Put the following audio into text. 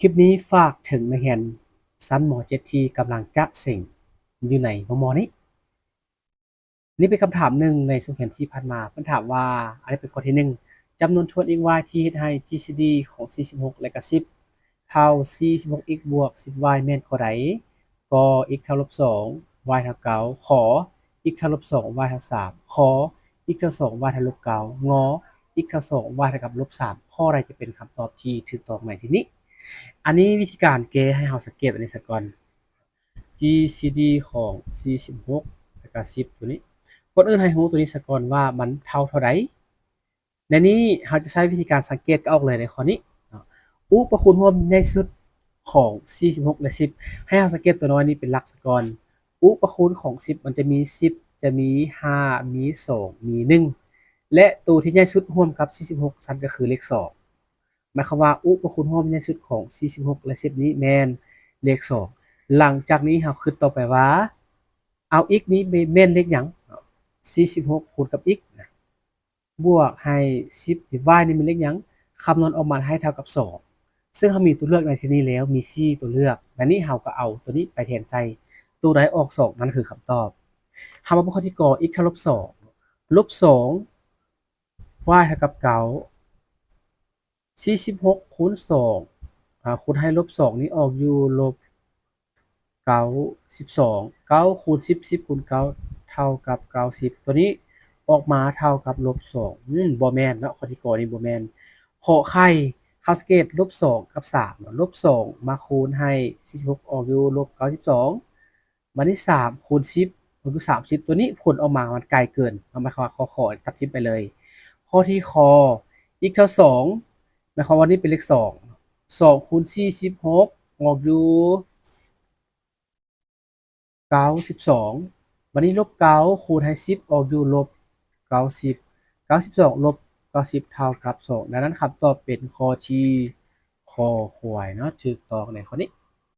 ຄລິບນີ້ຝາກເຖິງນັກຮຽນຊັ້ນ ມ.ເຈັດ ທີ່ກຳລັງຈະເສັງຢູ່ໃນມໍ່ໆນີ້. ນີ້ເປັນຄຳຖາມໜຶ່ງໃນສົກຮຽນທີ່ຜ່ານມາ. ເພິ່ນຖາມວ່າ, ອັນນີ້ເປັນຂໍ້ທີໜຶ່ງ, ຈຳນວນຖ້ວນ x y ທີ່ເຮັດໃຫ້ G C D ຂອງ ສີ່ສິບຫົກ ແລະ ກະ ສິບ ເທົ່າ ສີ່ສິບຫົກ x ບວກ ສິບ y ແມ່ນຂໍ້ໃດ? ກ x ເທົ່າລົບສອງ y ເທົ່າເກົ້າ ຂ x ເທົ່າລົບສອງ y ເທົ່າສາມ ຄ x ເທົ່າສອງ y ເທົ່າລົບເກົ້າ ງ x ເທົ່າສອງ y ເທົ່າກັບລົບສາມ ຂໍ້ໃດຈະເປັນຄຳຕອບທີ່ຖືກຕ້ອງໃນທີ່ນີ້? ອັນນີ້ວິທີການແກ້ໃຫ້ເຮົາສັງເກດອັນນີ້ສາກ່ອນ G C D ຂອງ ສີ່ສິບຫົກ ແລະກະ ສິບ ຕົວນີ້. ກ່ອນອື່ນໃຫ້ຮູ້ຕົວນີ້ສາກ່ອນວ່າມັນເທົ່າເທົ່າໃດ. ໃນນີ້ເຮົາຈະໃຊ້ວິທີການສັງເກດກໍອອກເລີຍໃນຂໍ້ນີ້ເນາະ. ອຸປະຄູນຮ່ວມໃຫຍ່ສຸດຂອງ ສີ່ສິບຫົກ ແລະ ສິບ ໃຫ້ເຮົາສັງເກດຕົວນ້ອຍນີ້ເປັນຫຼັກສາກ່ອນ. ອຸປະຄູນຂອງ ສິບ ມັນຈະມີ ສິບ ຈະມີ ຫ້າ ມີ ສອງ ມີ ໜຶ່ງ ແລະ ໂຕທີ່ໃຫຍ່ສຸດຮ່ວມກັບ ສີ່ສິບຫົກ ຊັ້ນກໍຄືເລກ ສອງ. ໝາຍຄວາມວ່າ ອຸປະຄູນຮ່ວມໃຫຍ່ສຸດຂອງ ສີ່ສິບຫົກ ແລະ ສິບ ນີ້ແມ່ນເລກ ສອງ. ຫຼັງຈາກນີ້ເຮົາຄິດຕໍ່ໄປວ່າ ເອົາ x ນີ້ແມ່ນເລກຫຍັງ? ສີ່ສິບຫົກ ຄູນກັບ x ນະ ບວກໃຫ້ ສິບ y ນີ້ແມ່ນເລກຫຍັງ? ຄຳນວນອອກມາໃຫ້ເທົ່າກັບ ສອງ. ເຊິ່ງເຮົາມີຕົວເລືອກໃນທີ່ນີ້ແລ້ວ ມີ ສີ່ ຕົວເລືອກ. ໃນນີ້ເຮົາກໍເອົາຕົວນີ້ໄປແທນໃສ່, ຕົວໃດອອກ ສອງ ນັ້ນຄືຄຳຕອບ. ເຮົາມາເບິ່ງຂໍ້ທີ່ ກ x ເທົ່າລົບສອງ ລົບສອງ y ເທົ່າກັບເກົ້າ ສີ່ສິບຫົກ ຄູນສອງ ອາ ຄູນໃຫ້ລົບສອງນີ້ອອກຢູ່ລົບເກົ້າສິບສອງ ເກົ້າຄູນສິບ ສິບຄູນເກົ້າເທົ່າກັບເກົ້າສິບ ຕົວນີ້ອອກມາເທົ່າກັບລົບສອງ. ອືມ ບໍ່ແມ່ນເນາະ, ຂໍ້ທີ່ ກ ນີ້ບໍ່ແມ່ນ. ຂໍໄຂ່ ເຮົາສັງເກດລົບສອງກັບສາມເນາະ, ລົບສອງມາຄູນໃຫ້ສີ່ສິບຫົກອອກຢູ່ລົບເກົ້າສິບສອງ ບາດນີ້ ສາມຄູນສິບ ມັນຄື ສາມສິບ ຕົວນີ້ຜົນອອກມາມັນໄກເກີນ, ໝາຍຄວາມວ່າ ຂໍ້ ຂໍ້ ຕັດຖິ້ມໄປເລີຍ. ຂໍ້ທີ່ ຄ x ເທົ່າສອງ ໝາຍຄວາມວ່ານີ້ເປັນເລກສອງ ສອງຄູນສີ່ສິບຫົກອອກຢູ່ເກົ້າສິບສອງ ບາດນີ້ລົບເກົ້າຄູນໃຫ້ສິບອອກຢູ່ລົບເກົ້າສິບ ເກົ້າສິບສອງລົບເກົ້າສິບເທົ່າກັບສອງ ດັ່ງນັ້ນຄຳຕອບເປັນຂໍ້ທີ່ ຄ ຄວາຍເນາະ ຖືກຕ້ອງໃນຂໍ້ນີ້.